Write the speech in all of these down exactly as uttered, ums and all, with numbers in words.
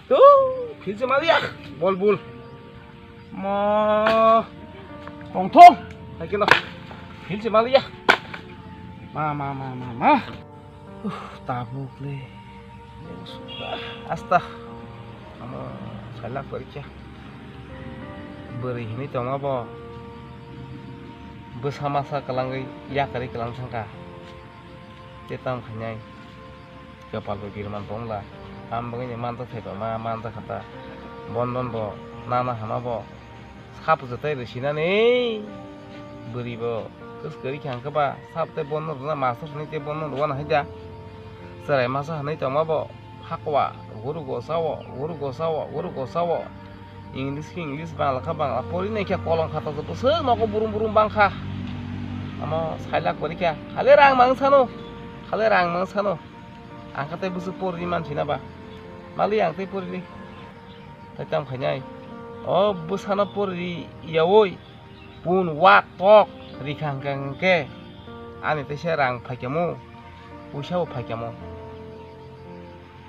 To, philse maliya, bol bul. Ma, tong thong, hai keno, philse maliya. Ma, ma, ma, ma, ma. Uh, tabuk le. Asta. Amo, salak porikya. Bwrwi hinwi tongma bo. Bwsa masa kwlangwi yakarwi kwlang thangkha. Tei tamo khainai. Kwpal bo birman tongla. Am bagwino manjak thaiba ma manjak kha ta. Bondon bo nana hama bo. Sap je tei rwsinani. Bwrwi bo kwskwrwi kha hwnkhe ba sap tei bondon rwna master hwnwi tei bondon rwna hai da. Chwrai masa hwnwi tongma bo. Hakwa, guru gosao, guru gosao, guru gosao. English khe English, Bangla khe Bangla. Pori nai khe kolom khata joto se nogo burum burum bang kha. Amo sailak pori kha. Khali rang mang sano. Khali rang mang sano. Ang kha tei bwswk pori man sina ba. Mali ang tei pori li. Tai tam khainai. O bwsano pori yawi. Pun wak tok rikha hwnkhe hwnkhe. Ani teisa rang phaikhamu. Puisa bo phaikhamu.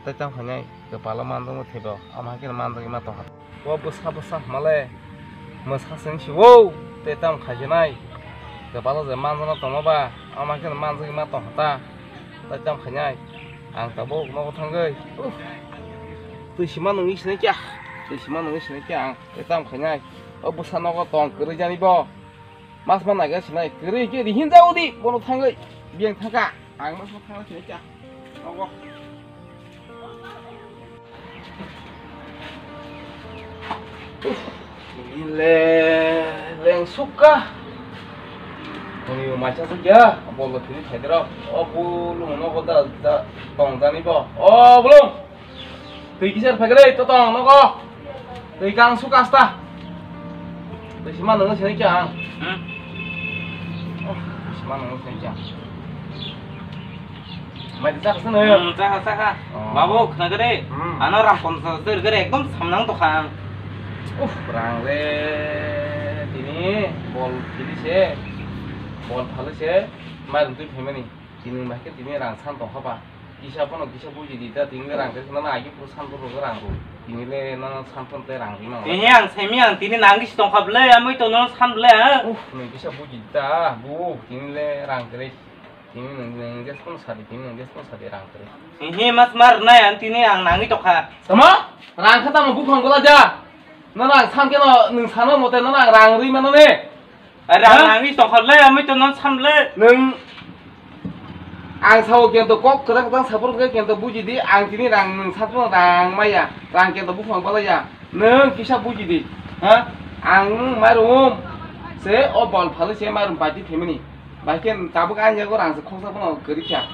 Tei tamo khainai kwpalo manjak thebo, omo hai kheno manjagwi ma tongkha. O bwsa bwsa hwnmale mwsa chwng si o, tei tamo khaijaknai kwpalo je manjakna tongma ba, omo hai kheno manjagwi ma tongkha ta. Tei tamo khainai ang tabuk nogo thangwi, uff, twi sima nungwi sinai kya, twi sima nungwi sinai kya ang, tei tamo khainai o bwsa nogo tong kwrwi jani bo. Mas ma naiga sinai kwrwi khe rihin jao di bono thangwi biyang thangkha. Ang mas ma thangla sinai kya. Nogo. Uff, ini le leng sukha. Tongwi macha sukya, bolo phiri thaidero. O bulu nogo da da tong jani bo. O bulu. Twi kisa phai khe to tong nogo. Twi kang su kasta. Twi sima nang sini kya ang. Hmm? Oh, sima nang sini kya. Mai ta sa sene. Hmm, sa sa. Oh. Babu, khna gare. Hmm. Ano ram pon sa ter gare ekdom samnang to khang. Uh, rang le tini bol tini se. Bol phale se. Mai rum twi phaimani. Tini mai khe tini rang san tong kha ba. Kisa phano kisa buji di ta, tini le rang khe nana agi puro san puro rang ro. Tini le nana san phano tei rang ri nang. Ehe, ang semi ang tini nang si tong kha ble, amoi to no san ble, ha? Uff, nung kisa buji di ta, bu, tini le rang kre. Tini nung, nung jes phano sadi, tini nung jes phano sadi rang kre. Ehe, mas mar nai ang tini ang nang i tong kha. Tamo? Rang kha tamo buphang bola ja. Nana ang san khe no, nung sano mote nana ang rang ri mano ne. Rang nangwi tongkha le, amoi to non sam le. Nwng ang sao kento kok kwtal kwtal sapor khe kento buji di, ang tini rang nwng satno rang maya, rang kento buphang balaya. Nwng kisa buji di, ha? Ang mairum se o bol phali se mairum bai di family. Bai khe tabuk ang yago rang se khoksa phano kwrwi kha.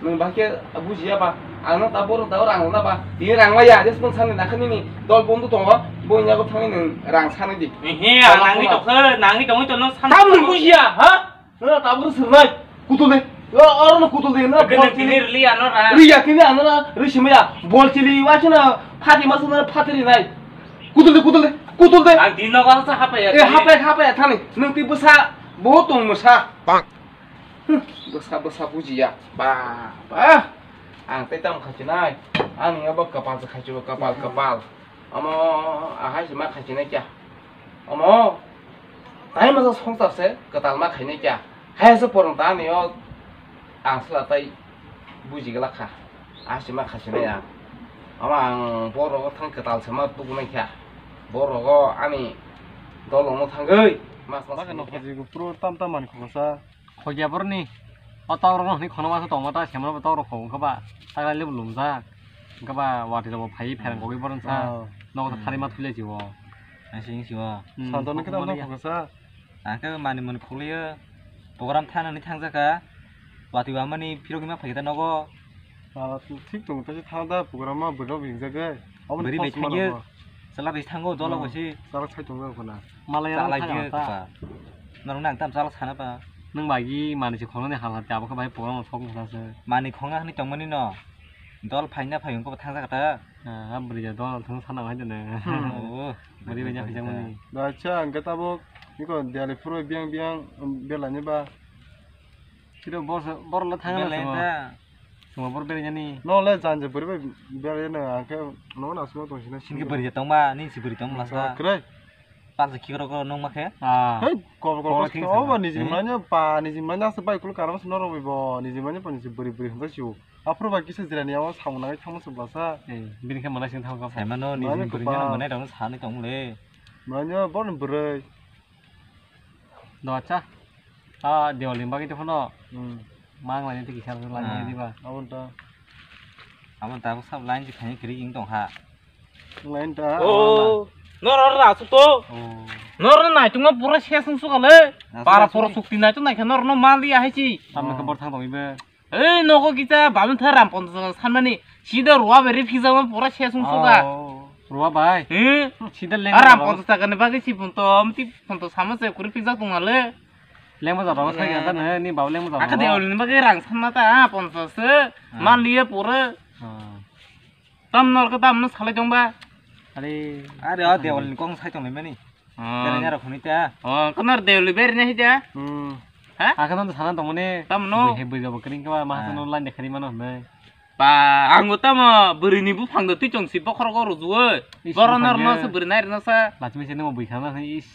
Nwng bahai khe bujiya ba, ang no ta bohrok ta rang rwna ba, tini rang maya, je song sani nakha nini dol bondhu tongo, bo yago thangwi nwng rang sanwi di. Ehe, ang nangwi tongkha, nangwi tongwi tono san. Tam nwng bujiya, ha? Nwng ta bohrok swrwngnai, kutul de. O, oro no kutul de, na bol tini chili. Rili ano ra. Riya tini ano ra, risi maya, bol chili, wa chana, phati masa na, phati rinai. Kutul de, kutul de, kutul de. Ang din no gasa hapaya. E, hapaya, hapaya, thani. Nwng twi bwsa, bo tong mwsa. Bwsa bwsa bujiya. Ba, ba. Ang tei tamo khaisinai. Ani abo kapal se khaisu, kapal, kapal. Omo ahai se ma khaisinai kya. Omo. Tai masa songsar se kwtal ma khainai kya. Hai se porong ta ani o ang sela tai buji glak kha. Ahai se ma khaisinai ang. Omo ang borok thang kwtal se ma tubu nai kha. Borok ani dol omo thangwi mas mas. Baka no khainai kha. Khoji puro tam tam man khosa. Khogya boroni, o takrok no hwnwi khonoma se tongma ta, semano bo takrok khogong khe ba, taklai le bo lumjak, hwnkhe ba watwi rok bo phaiwi pherang kogwi boroni sa, oh, nogo ta tharwi ma thulai si o. Ang sing si o. Hmm, Santo no khe tamo khogma khogsa. Ang khe mani mani khoglaio, program thana hwnwi thangjak kha, watwi wamani phirogwi ma phaikhe ta nogo. Ah, thik tongo, tei thang da program ma bwrwi rok ringjak khe. Bwrwi bai thangyo. Chala bai thango, dolo bai se. Chala sai tongo khona. Malai chala rang je thang ta. Norok nang tam chala sana ba. Nwng bai gi mani se khonani hal hal abo khe bai program sok khona se. Mani khonga hwnwi tongmani no. Dol phaina phai wngkhe bo thangjak ta. Ah, bwrwi ya dol thang sana hai dene. Oh, bwrwi bai nya phai jangmani. Da cha ang khe tabuk niko diali phuru biang biang, um, belai ni ba. Kiro bor bor la thang na. Belain ta. Suma bor beri jani. No le jan je beri bai beri na angke no na suma tong sina. Sinke beri tong ba ni si beri tong lasa. Krai. Pansa khikro ko nung makhe. Ah. Hei, kobor kobor ko. Obo niji manyo pa niji manyo asa bai kul karam sino roi bo niji manyo pa niji beri beri hwnta siu. Aphuru bai kisa jirani awa samung nai thangma se basa. Eh, bini khe manai sing thang ka. Sai mano niji beri manai rong sani tong le. Manyo bon beri. Do acha. Ah, Diwali bagwi to phano. Hmm. Mang laini tiki sal laini diba. Abon ta. Abon ta sab lain si khani kiri ing tong ha. Lain ta. Oh, nor ra su to. Oh. Nor nai tungma pura se sung su kale. Para pura sukti nai to nai khe nor no mali ahai si. Tamne khe bor thang tong ibe. Ei nogo kisa babin tha ram ponchas sanmani sida ruwa beri phijama pura se sung su ka. Oh. Ruwa bai. Hmm. Sida leng. Ram ponchas taka ni bagwi si phunto amti phunto sama se kuri phijak tong ale. Lengma jora sai ya ta ne ni bau lengma jora. Aka de olni bagwi rang sanna ta ponchas se. Maliye pura. Tam nor ka tam no salai tong ba. Are. Are o de olni kong sai tong le mani. Berenya rok hwnwi ta. Oh, konar de olni berenya hi ta. Hmm. Ha? Aka tam sana tong ne. Tam no. He bui jabo kring ka ma sa no line de khari mano hwnwi. Pa, ang bo tamo bwrwi ni buphang do twi chong si bokhorok o ruju oi. Boro nor no se bwrwi nai rwna sa. Lachmi se nimo bui khana is.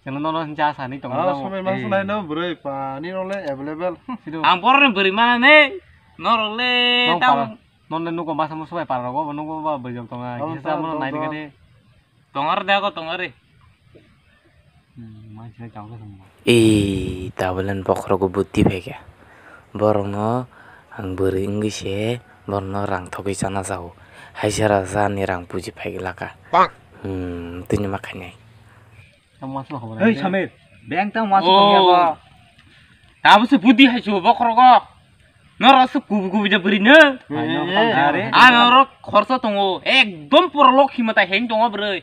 Chalo no no cha sa ni tong. Ah, somai ma sanai no bwrwi pa ni no le available. Ang boro ni bwrwi mana ne. Nor le tam. Non le nugo ma samo sobai para rogo nugo ba bujok tonga. Kisa mo nai de. Tongar de ko tongar re. Ee, tablen bokhorogo buddhi phaikha. Borokno ang bwrwi wngwi se borokno rang thogwi chana chao. Haisera jani rang puji phai laka. Hmm, tini ma khainai. Hei Samir, beng tang wansuk tongya bo. Abo se buddhi hai se bokhorogo. Norok se kubu kubu je bwrwi no. Are. Ano rok khorsa tongo. Ekdom pura lokhi mata heng tongo bwrwi.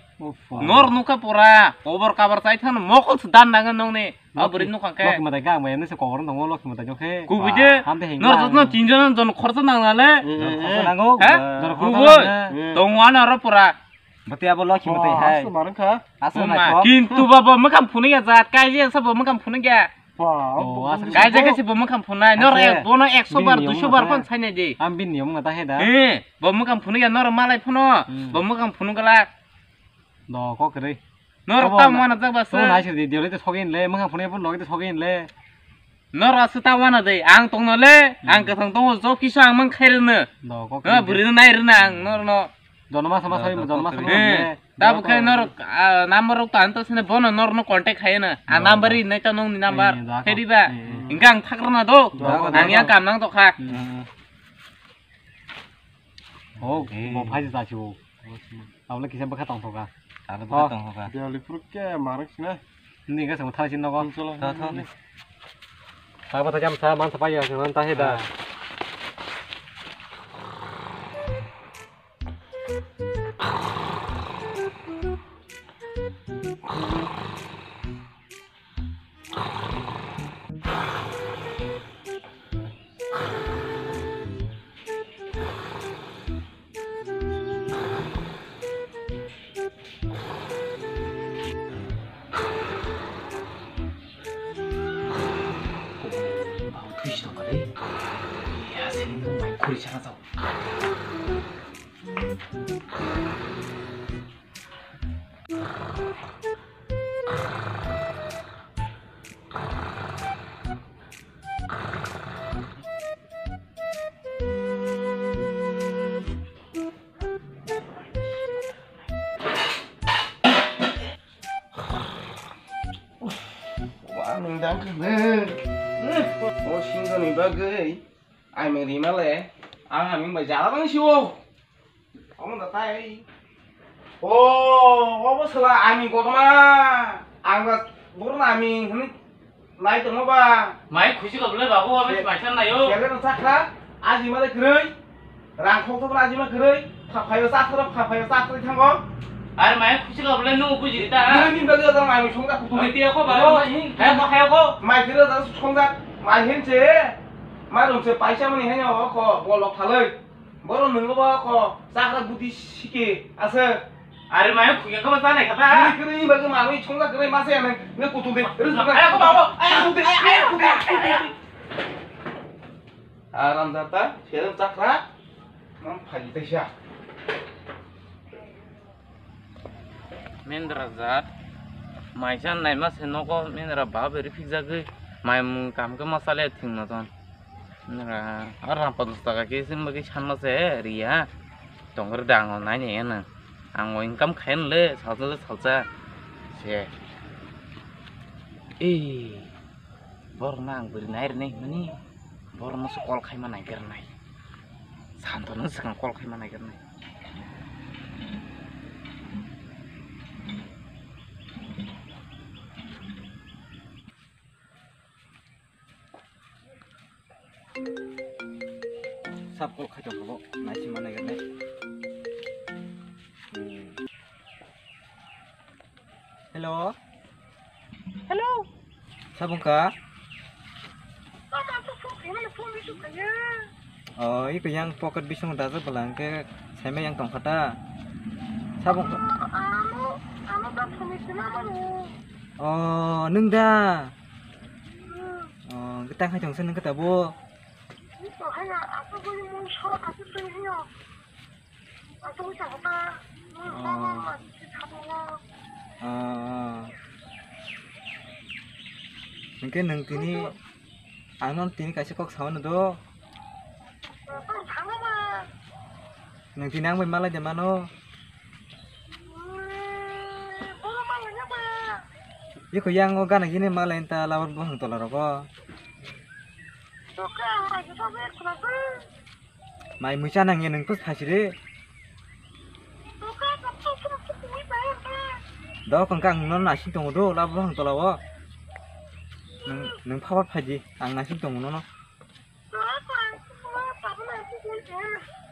Nor nukha pura. Kobor kabar chai thang mokol se dan nangan nong ne. A bwrwi nukha khe. Lokhi mata ga mai ne se kobor tongo lokhi mata jokhe. Kubu je. Nor jotno tinjon jon khorsa nang nale. Khorsa nango. He? Kubu. Tongo ano ro pura. Bati abo lokhi mata hai. Asma. Kintu ba bo makam phunung ya jat kai je sa bo makam phunung ya. Kaijak khe se bo mwkhang phunai, nor ek, bono ekso bar, duiso bar phano sainai di. Ang bini niyom wngna ta he da. Eh, bo mwkhang phunukya nor malai phano, bo mwkhang phunuk glak. Do kok kwrwi. Nor tam wana jak ba se. To nai sir di, diole to sogin le, mwkhang phunai bo loge to sogin le. Nor aswk ta wana de, ang tongno le, ang kwthang tongo, jo kisa ang mang khai rwno. Do kok kwrwi. Bwrwi no nai rwna ang nor no. Jonoma sama sai, jonoma sama. Tabuk khe norok, ah, number rok to ang to sini bono norokno contact khai na. A number ri nai ta nongni number. Khe diba? Hingke ang thakrwna do. Ang yang kam nang tokha. Oh, bo phai ta chu. Abole kisa bwkha tong thoka. Aro bwkha tong thoka. Diwali phuru khe marak sina. Ni ga sama thai sin nogo. Tho, tho. Sa ba ta jam sa man sa pa ya, man ta he da. Wa nung dang kene. O singani bagwi. Ai meng rimale. Ang aming bai jala bang siwo. Omo da tai. O, obo sela ami kotorma. Ang ba buru na ami hini nai tongma ba. Mai khusi ka bole babu, obo mai san nayo. Kele no sakra, aji male kroi. Rang khok thok aji ma kroi. Khaphayo sakra, khaphayo sakra thango. Are mai khusi ka bole nu buji ta. Kroi min ba ga mai songda kutu. Mai tiya ko ba, mai hin. Hai ko, hai ko. Mai kira da songda, mai hin che. Mai rum che paisa mani hanya ko bolok thaloi. Borok nungno ba kho chakra buti sike ase. Are mai khuyang kha ba chanai kha ta. Bini kwrwini bagwi manwi chongjak kwrwi masa ya nang, nang kutung de. Rwjak nang. Ayo, babo. Ayo, kutung de. Ayo, kutung de. Aram jata, serem chakra. Nam phai tei sa. Mendra jat. Maisa naima se nogo mendra ba beri phikjagwi. Mai mung kam khe ma chale thwngno ton. Mendra ar rampa dos taka khe sim bagwi sanma se riya. Tongri dango nai ne na. Ang o income khayan le salsa le salsa. Se. Ei. Borokno ang bwrwi nai rwnai hwnmani, borokno se call khaima naikarnai. Santono swkang call khaima naikarnai. Sab call khai tongkha bo, naisingma naikarnai. Hmm. Hello. Hello. Sabungka. Oh, iko yang pocket bising da je belang ke seme yang tongkha ta. Sabungka. Oh, nung da. Oh, kita khai tongsa nung kata bo. Oh. Oh, oh. Hwnkhe nwng tini, ano tini kaisa kok sao hwno do. Nwng tini ang bai malai de mano. Iko yang o gana gini malai ta labar buphang tola rogo. Mai muisa nangya nwng khe phasiri. Dok hwnkhe ang nono naising tongo do, labo bwkhang tola o. Nwng, nwng phabar phaidi, ang naising tongo nono.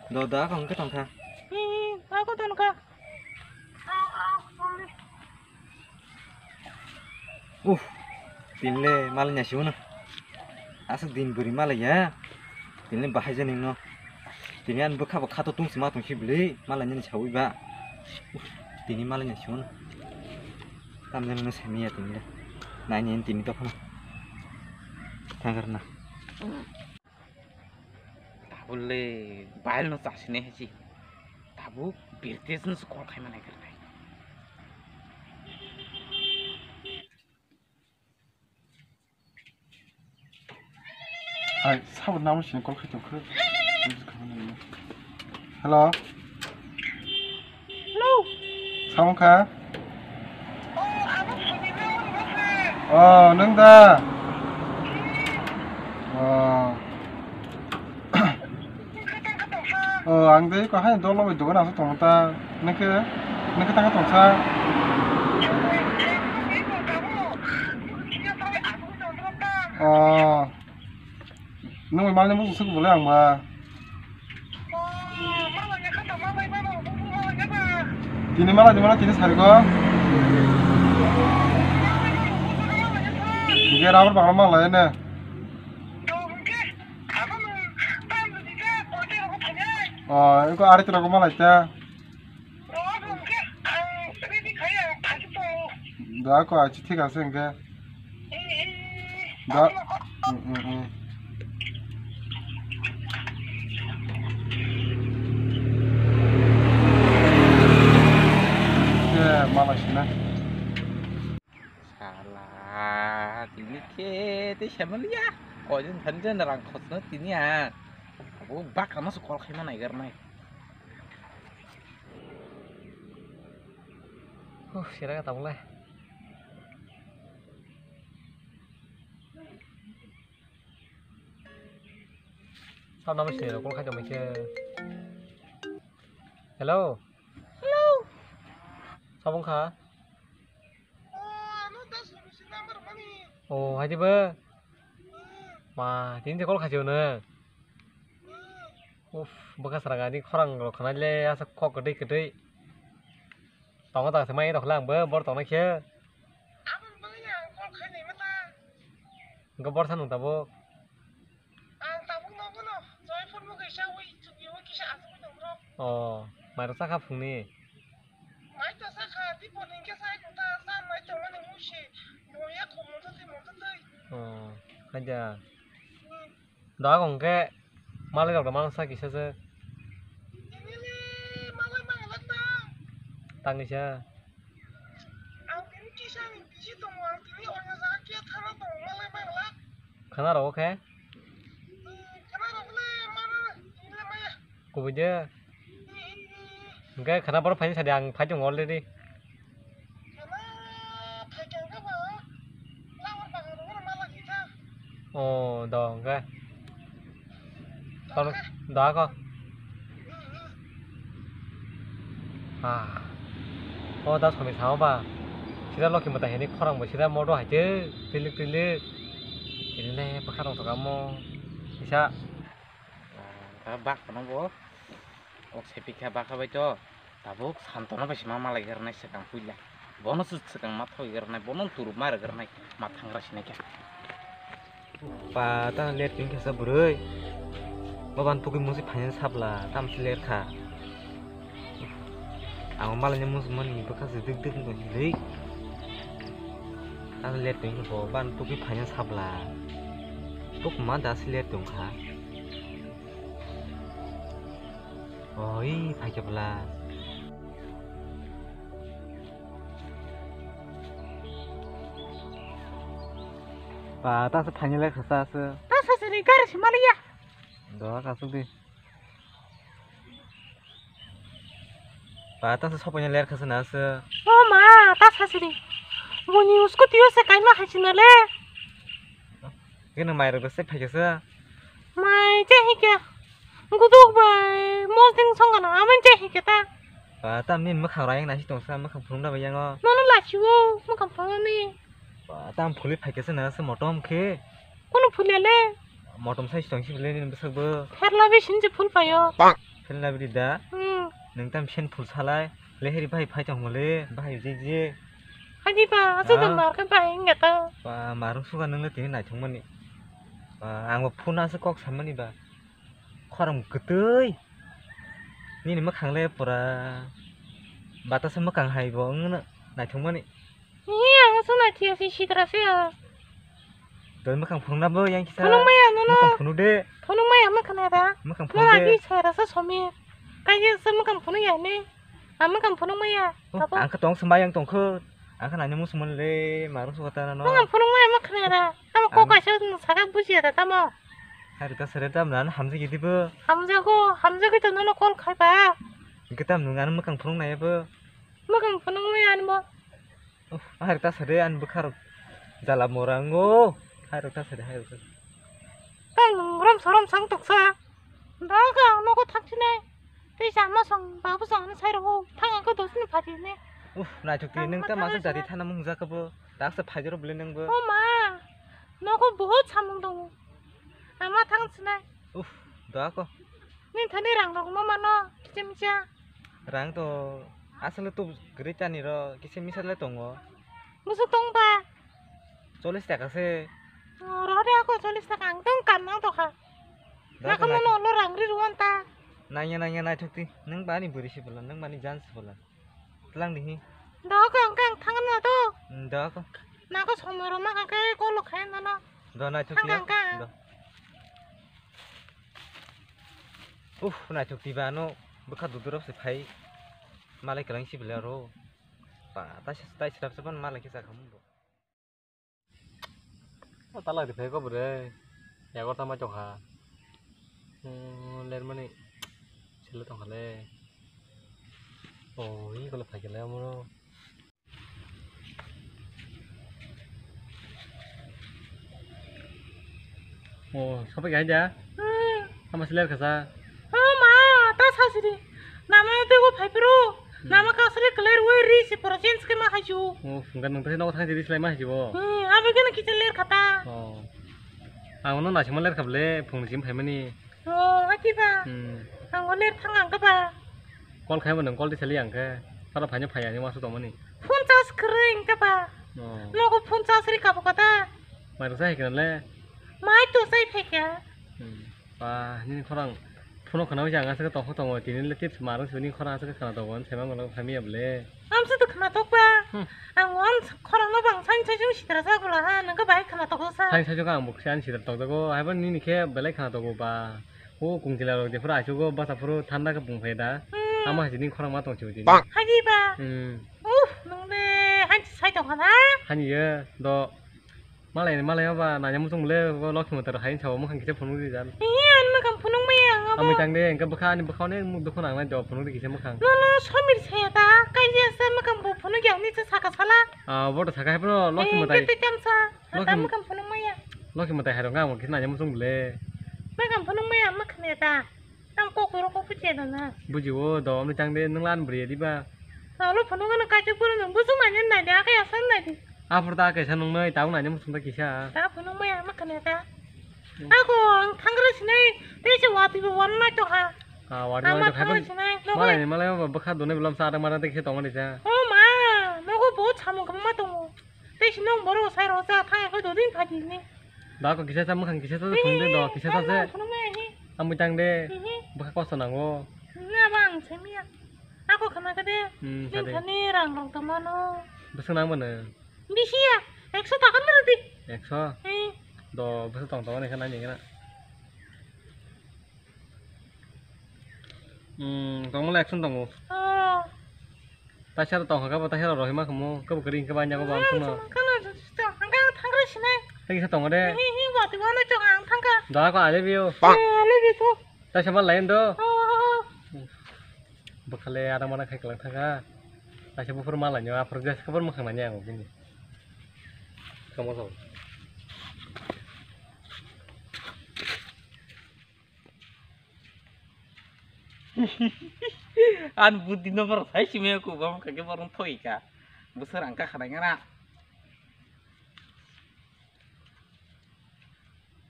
Do, da, hwnkhe tongkha. Hi, hi, ako tongkha. Uff, tinle malai nya siwano. Aswk din bwrwi malai ya. Tinle bahai jani no. Tini ani bwkha bo khato tungsi ma tongsi bwlwi malai nini sawi ba. Uff, tini malai nya siwano. Tamjani no samiya tinle. Naini tini tokhono. Thangar na. Tabuk le bail no chasine hesi. Tabuk birtes no call khaima nai kernai. Hai, sabo namo sini call khai tongkhe. Hello. Hello. Samung kha? Oh, nwng da? Oh. Oh, ang dei ko hai dolo bai dogan asuk tong ta. Nang khe, nang khe tang tong sa. Oh. Nwng bai malni muchung suk bole ang ba. Tini mala di mala tini sari ko. Ge rabar bakal mala ene. Oh, iko ari tura ko mala ita. Da ko achi thik ase hwnkhe. Da. Mm, mm, mm. Khe malai sina. Sala, tini khe tei semilia. Koijon thani jani rang khosno tini a. Abo bakano se call khaima naigar nai. Huh, sira ka tabuk le. Sab namo sini rok call khai tongmai khe. Hello. Hello. Sabo wngkha? Oh, hai di bo. Ma, tini de call khai tong nw. Uff, bwkha srang ani khorang rok khwnai le aswk kok kwtwi kwtwi. Tongo tang se mai rok le ang bo bor tongnai khe. Hwnkhe bor sanw tabuk. Oh, mairok chakha phungni. Oh, haida. Da kong khe. Malai rok da mano sa kisa se. Tangisa. Khana rok khe. Kubui de. Hwnkhe khana borok phaini sadi ang phai tongo already. O do hwnkhe. Tamo da ko. Ah. O da soni sao ba. Sida loki mata hini khorang bo sida modo hai te tilik tilik. Ini le bwkha rong tongkha mo. Kisa. Ah, bak phano bo. Ok, sepikha bakha bai to. Tabuk Santona bai se ma malai rwnai swkang puila. Bono se swkang ma thoi rwnai, bono turuk ma rwk rwnai, ma thangra sinai khe. Ba, ta let pin khe sa bwrwi. Bo ban pugui musi phaina sabla, tam se ler kha. Ang malai ni musi mani bwkha se dik dik no hili. Ta let pin khe bo ban pugui phaina sabla. Tuk ma da se let tong kha. Oi, phaikhe bwla. Ba, ta se phaini le khasa se. Ta sa se ni gari se maliya. Do ka su di. Ba, ta se sopo ni le khasa na se. O ma, ta sa se ni. Boni scooty o se kaima hai se na le. Kene mai rok se phaikhe se. Mai che hike. Guduk bai mosding songkha na amen che hike ta. Ba, tam nini mwkhang rayang nasi tongsa, mwkhang phunukna bai yango. Nono lachiwo mwkhang phunukni. Ba, tam phuli phaikhe se na se motom khe. Kono phuli le? Motom sai tongsi bile nini bwsak bo. Pherla bi sinje phul payo. Pherla bi da. Hmm. Nung tam sen phul salai. Leheri bai phai tong mole, bai je je. Haji ba, asuk Ah. Mar ka bai inga ta. Ba, marung suga nung le tini naithok mani. Ba, ang bo phone asuk kok samani ba. Khorang kwtwi. Nini mwkhang le pura batasa mwkhang hai bo wngno naithok mani. Ni ang asuk naithiya si sitra se ya. Doi mwkhang phunukna bo yang kisa. Phunuk maya nono. Mwkhang phunuk de. Phunuk maya mwkhang ya da. Mwkhang phunuk de. Nono agi sara sa somi. Kaisa se mwkhang phunuk ya ne. Ang mwkhang phunuk maya. Oh, abo. Ang khe tong se mayang tong khe. Ang khe nani musu mon le, marung su kata no. Mwkhang phunuk maya mwkhang ya da. Tamo kok kaisa saka buji ya da tamo. Hari ta sere tam nan hamjak idi bo. Hamjago, hamjagwi to nono call khai ba. Hingke tam nung ano mwkhang phunuk nai bo. Mwkhang phunuk maya ani bo. Oh, hai rok ta sade ani bwkha rok jala mora wngo. Hai rok ta sade, hai rok ta sade. Tang rom sorom sang toksa. Da ka nogo thaksinai. Tei sama song babu song ano sai rok thang ako dosni phati ne. Uff, naithok ti nung ta masa dari thana mung jaka bo. Daksa phai jaro bole nung bo. O ma, nogo bohot samung tongo. Ama thang sinai. Uff, da ko. Nini thani rang rok ma mano, kicha micha. Rang to aswk le to kwrwi tani ro, kisa misa le tongo. Busu tong ba? Chollish taka se. Oh, ro de ako chollish taka, ang tong kan nang to kha. Da ko nang nai- no lo rang ri ruwan ta. Nangya, nangya, naithok ti. Nung bani bwrwi si bwla, nung bani jan si bwla. Tlang di hi. Da ko ang kang thang na to. Hmm, da ko. Na ko somoi ro ma kang kai ko lo khai na na. Da naithok ti. Kang kang. Da. Uff, naithok tiba ano bwkha dudurok se phai malai kwlangsi bwlai aro. Ba, tai se, tai srap srap malai khe chakha mung bo. O talai rwphai kho bwrwi. Yago tamo chokha. Hmm, lermani selo tongkhale. O, i kole phaikhe le omo. O, sopai gai da? Hmm. Tamo se ler kasa? O ma, ta sasiri. Nama tei o phai phuru. Hmm. Nama kasri clear wi ri si pura change khe ma hai chu. O, hwnkhe nwng tei nogo thang jiri slai ma hai chu bo. Hmm, abo khe no kitchen ler khata. O. Ang no naisingma ler kha bwle, phung ni simi phaimani. O, ati ba. Hmm. Ang o ler thang ang kha ba. Call khai bo nwng call di sali ang khe. Sara phaino phai ani wasu tongmani. Phone charge kwrwi ang kha ba. O. Nogo phone charge ri kabo kata. Mai rwsa hai khe le. Mai to sai phai kha. Hmm. Ba, nini khorang phone khwnawi jang aswk tongkha tongo, tini le tips marwng sibini khorang aswk khwna tongo, saima mano phaimiya bwle. Amsa to khwna tokba. Hmm. Ang wan khorang no bang sain saisung sitra sa gula ha, nang khe bai khwna toksa. Sain saisung ang bukse ani sitra tokjago, haibo nini khe belai khwna togo ba. O kungtila rok jephuru achugo basa phuru thanda khe bung phai da. Hmm. Ama hai sini khorang ma tong chiu dini. Hai di ba? Hmm. Uff, nung de hanchi sai tong khana? Hani ye do. Malai, malai ba nanya muchung le, bo Lokhi Mata rok hai sao mukhang kisa phunuk di jan. Iya, ani mukhang phunuk maya ang abo. Amui tang de, engke bwkha ani bwkha ne muk dukhu nang nai do phunuk di kisa mukhang. No, no, Somir saya ta, kai je sa mukhang bo phunuk yang ni sa saka sala. Ah, bo to saka hai phano Lokhi Mata. Eh, kete kam sa. Lokhi Tam Mata. Mukhang phunuk maya. Lokhi Mata hai rok ngang kisa nanya muchung le. Mukhang phunuk maya, mukhang ya ta. Tam kok rok kok puche do na. Buji o do, amui tang de, nung lan bri di ba. Salo phunuk no kai chuk phunuk nung, busu manya nai de, akai asan nai de. Aphuru ta kaisa nungnai, tabuk naina muchung ta kisa. Ta phunuk maya ma khana ta. Hmm. Ako ang thangra sinai, tei se watwi bo wan nai tokha. Ah, watwi wan nai tokha. Ama thangra sinai, malai ni malai ma bwkha donai bulam sa adang mara tei kisa tongo ni sa. O ma, nogo bo samung kwbangma tongo. Tei se nong borok sai rok cha thang khe dodin phaidi ni. Da ko kisa sa mukhang kisa sa phunuk de do, kisa sa se. Phunuk maya hi. Amui tang de, mhm, bwkha kosto nango. Na ba ang se miya. Ako khana khe de, hmm, din khade. Khani rang rok tongmano. Bwswk nang mano? Bisi ya, ekso taka no rwdi. Ekso? Hmm. Do, bwswk tong tongo ni khe nai ni khe na. Hmm, tongmole ekso tongo. Oh. Taisa tong kha, bo taisa rohima khamu, kabo kari khe banya ko bang suno. Kano to, hangka thangra sinai. Tei kisa tongo de. Hi, hi, hi, wati wano chong ang thangka. Da ko I love you. Eh, I love you too. Taisa ma lain do. Oh, oh, oh. Bwkhale ada mana khai klang thangka. Taisa buphuru ma lainyo, aphuru gas khabar mukhang nanya ang bini. Kamo so. Ani buddhi no borok sai simi ko bam kake borok thoi ka. Bwswk rang ka khanai ngana.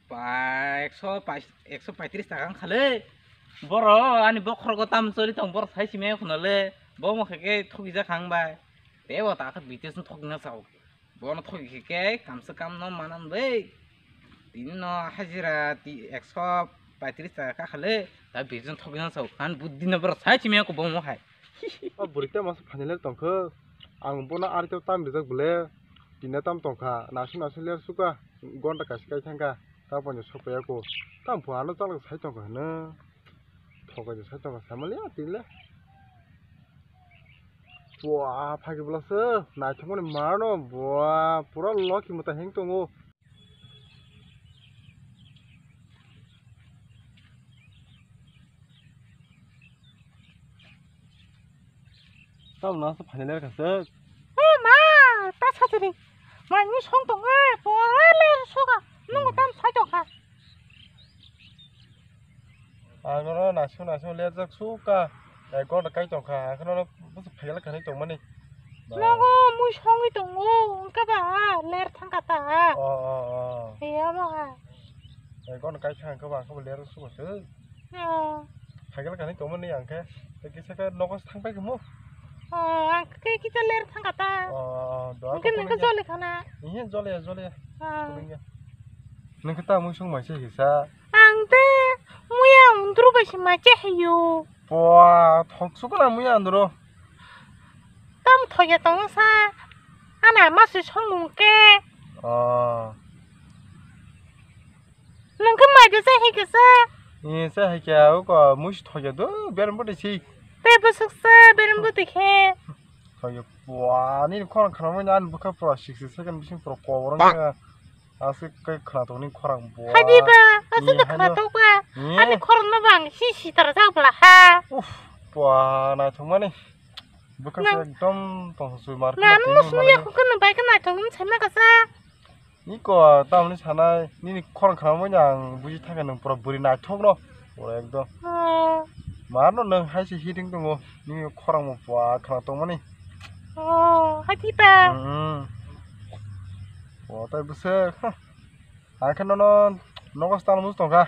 Pa ekso pais-, ekso paitris taka wngkha le. Borok ani bokhorogo tam choli tong borok sai simi khuna le. Bo mo kake thoki jak kha ang bai. Tebo ta kha bites no thokna sao. Bono thoki khe khe kamsa kam no manan bai. Tini no hajira ti ekso paitris taka kha le, ta bijon thokna sao khan buddhi no boro sai chimya ko bomo hai. O bwrwi ta masa phanile tongkho, ang bono ari to tam rijak bole, tini tam tongkha, nasu nasu ler suka, gonta kaisa kai thangkha, ta pono sokpaiya ko, tam phu ano chalok sai tongkha hino, thokai sai tongkha samali ya tini le. Bua, phagi bwlasa naithokmani marno, bua, pura Lokhi Mata heng tongo. Tamno asa phailai kha sir. O ma, ta sajari. Mai ni song tongo, pura le soga. Nungo tam sai tongkha. Ang oro naising naising lerjak suka, ek gonta kai tongkha, ang kheno bwswk phaikhe khanwi tongmani. Nogo mui songwi tongo, wngkha ba ler thangkha ta. O, o, o. He, omo ha. Ek gonta kai kha, wngkha ba, wngkha ba ler suka se. O. Phaikhe khanwi tongmani ang khe, tei kisa khe nogo thang pai khe mo. O, ang khe kisa ler thangkha ta. O, o, o, do. Hwnkhe nungkhe joli khana. Ihe, joli ya, joli ya. O. Nungkhe ta mui song mai se kisa. Ang de muya undru bai se ma che hayo. Pua, thok sukuna muya undru. Tam thoya tong sa. Ana ma se songmung ke. Ah. Nung ke mai de se hai ke sa. Ni se hai ke au ko mui se thoya do, ber mo de si. Te bwswk se ber mo de khe. Khayo, bua, nini khorang khna manya ani bwkha pura sixty second bising pura kobor wngkha. Aswk kai khna tongni khorang bua. Hadi ba, aswk da khna tong ba. Ani khorang no bang si si tar jak bla ha. Uff, bua, naithok mani. Bwkha se ekdom tong sui mar. Na, nung no sumya khukun no bai khe naithok wng sai ma kasa. Niko tamni sanai nini khorang khna manya ang buji thangkha nwng pura bwrwi naithok no. Pura ekdom. Oh. Mar no nwng hai se hitting tongo. Nini khorang bo pua khna tongmani. Oh, hai tita. Hmm. O tai bwswk. Ang khe nono nogo se tangmani tongkha.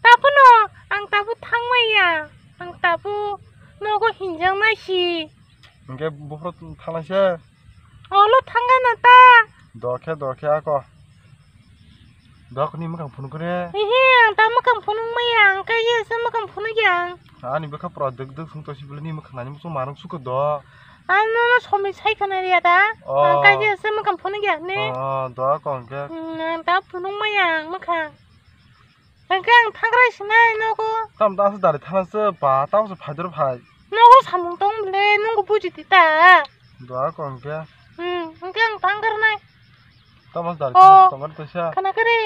Tabuno ang tabu thangmaya. Ang tabu nogo hinjang naisi. Hingke buphuru thangnai se. Olo thangna ta. Dokhe, dokhe ako. Dok ni mwkhang phunuk re. Ehe, ang ta mwkhang phunuk maya, ang khe ye se mwkhang phunuk ya. Ani bwkha pura dwk dwk sung tosi bwlai ni mwkhang nani muchung marung sukha do. Ano no somi sai khana ya da. Oh. Ang khe ye se mwkhang phunuk ya ne. Oh, oh, dok hingke. Hmm, ang ta phunuk maya ang mwkhang. Hwnkhe ang thangrai sinai nogo. Tamo tamo se dari thana se ba, tamo se phai doro phai. Nogo samung tong bole, nungbo buji di ta. Doa ko hwnkhe. Hmm, hwnkhe ang thangkar nai. Tamo se dari Oh. thana se tongkar kaisa. Khana kare,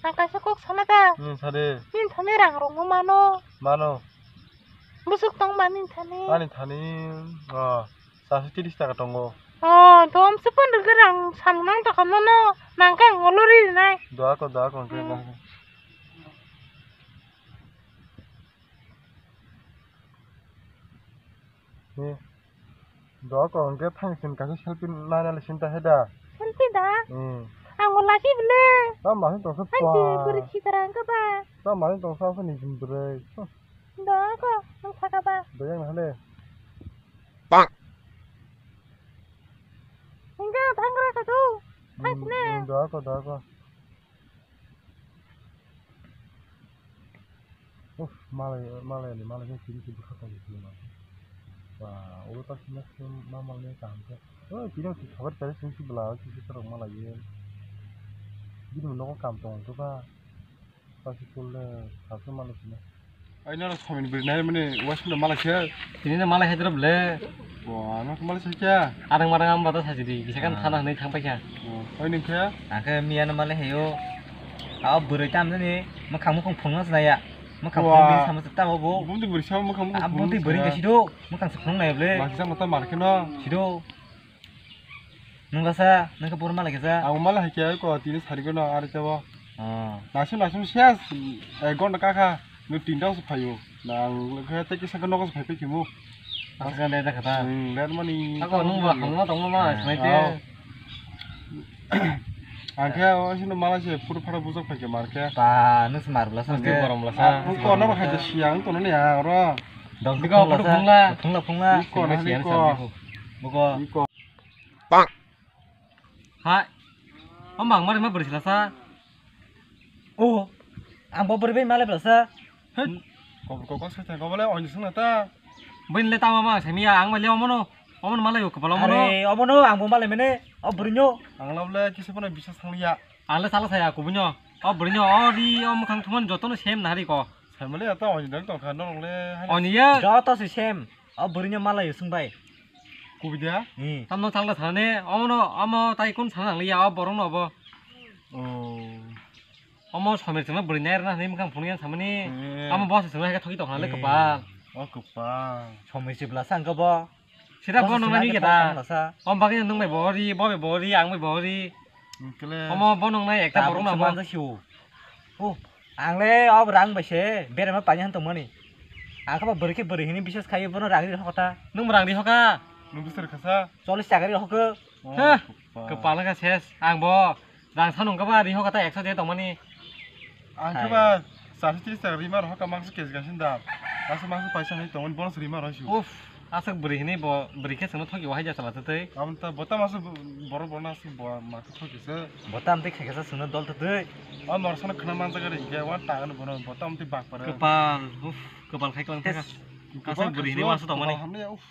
ang kaisa kok sana ta. Hmm, sade. Nini thani rang rong mano. Mano. Busuk tong ba nini thani. Ani thani, oh, sasi tiris taka tongo. Oh, to amse pondro ke rang samung nang taka mono, nang ke ang olo ri nai. Doa ko, doa ko, hwnkhe Hmm. nang. Hmm. Doa ko, hwnkhe thang sin kaisa selfie nai nai le sin ta he da. Selfie da? Hmm. Ang olo si bole. Ta ma hin tong sa Hai si pa. Bwrwi si tarang ka ba. Ta ma hin tong sa sa ni jin bwrwi. Doa ko, ang saka ba. Doyang na hale. Bang. Hingga thangkar ka tu. Thang Hmm, sini. Hmm, doa ko, doa ko. Uff, malai, malai ni, malai ni, sini, sini, khatang sini, ma. Wah, ulo tak sini, sini, ma, malai ni, kaham khe. Oh, sini, sini, khabar cari, sini, sini, bela, sini, sini, malai ye. Bini nogo kam tong, to ba. Pasi kul de, sabse malai sini. Ai, noro somin beri nai mani, waising da malai khe. Tini na malai hai drop le. Bo, ano khe malai sai khe. Arang marang am bata sajidi, kisa kan Ah. thana hwnwi thang paikha. Oh, oi nung khe? Ang khe miya na malai hayo. Ao bwrwi tam jani, mwkhang mukhang phunukna sinaya. Mwkhang Wa. phunukna sama se tamo bo. Bumdi bwrwi sama mwkhang mukhang Ah, bumdi phunukna bwrwi sinaya. Khe sido, mwkhang se phunuknai ble. Baksa mata mar khe no. Sido. Nung lasa, nung khe boro malai khe sa? Ang malai hai khe ko tini sari ko no ari tebo. Oh. Nasim nasim ses, eh, gon ka kha, nung tinta se phayo. Nang khe te kisa ko nogo se phai phai khimu. Asa ka le da kha ta. Hmm, le mani. Ako nung ba khangma tong ma Ah. Sinai te. Oh. Ang khe o sino malai se photo phara bujak phai khe mar khe. Ba, nung se mar bla sa. Nung se borom bla sa. Ang ko no ba khai siang to no ya oro. Dong Biko, ko photo phungla. Phungla, phungla. Iko na Sinai iko. Siang sa. Buko. Iko. Bang. Hai. Om bang mari ma bwrwi sila sa. Oh. Ang bo bwrwi bai malai bwla sa. Hei. Kok kok kok sa ko bole oni sung ta. Bini le tama ma sami ya ang ma le omono. Omono malai ko bala omono. Are omono ang bo malai mene. O bwrwi nyo. Ang la bole kisa pano bisa sang ya. Ang le sala saya ko bunyo. O bwrwi nyo o di o mukhang thuman joto no sem na hari ko. Sai male ta oni dal tong kha no le. Oni ya. Joto se sem. O bwrwino malai swng bai. Kubui dia? Hmm. Tamno thangla thane, omono, omo tai kun sana liya, o borokno obo. Oh. Omo somir chwngno bwrwi nairwkna hwnwi mwkhang phunukya samani. Eh. Omo boss chwngno hai khe thoki tongkha le Eh. Kwpal. O kwpal. Somir se bwlasa hwnkhe bo. Sida bo nungnai ni khe ta. Omo bagwi nung bai bo ri, bo bai bo ri, ang bai bo ri. Hwnkhe le. Omo bo nungnai ekta borok no bo. Manjak sio. Oh, ang le o rang bai se berema pani han tongmani. Ang khe ba bwrwi khe bwrwi hini biswas khai bono rang ri hokta. Nung rang ri hoka? Nung biswas khasa? Chollish taka ri hokho. Oh, ha, kwpal. Kwpal wngkha ses. Ang bo rang sa nung khe ba ri hokta ekso je tongmani. Ang khe ba sasi tris taka rima rok hoka mangsa keji kasin da. Asa mangsa paisa hai tongmani bono rima rok sio. Uff. Aswk bwrwi hinwi bo, bwrwi khe chwngno thoki o hai jasa la twtwi. Abo ta bo tamo aswk borok bono aswk bo ma khe thoki se. Bo tam tei khaikhe sa chwngno dol twtwi. O norok sano khna manjak ri hinkhe wan ta ano bono bo tamo tei bak pare. Kwpal, uff, kwpal khai kwlang thangkha. Aswk bwrwi hinwi uansuk tongmani. Kwpal hamya, uff.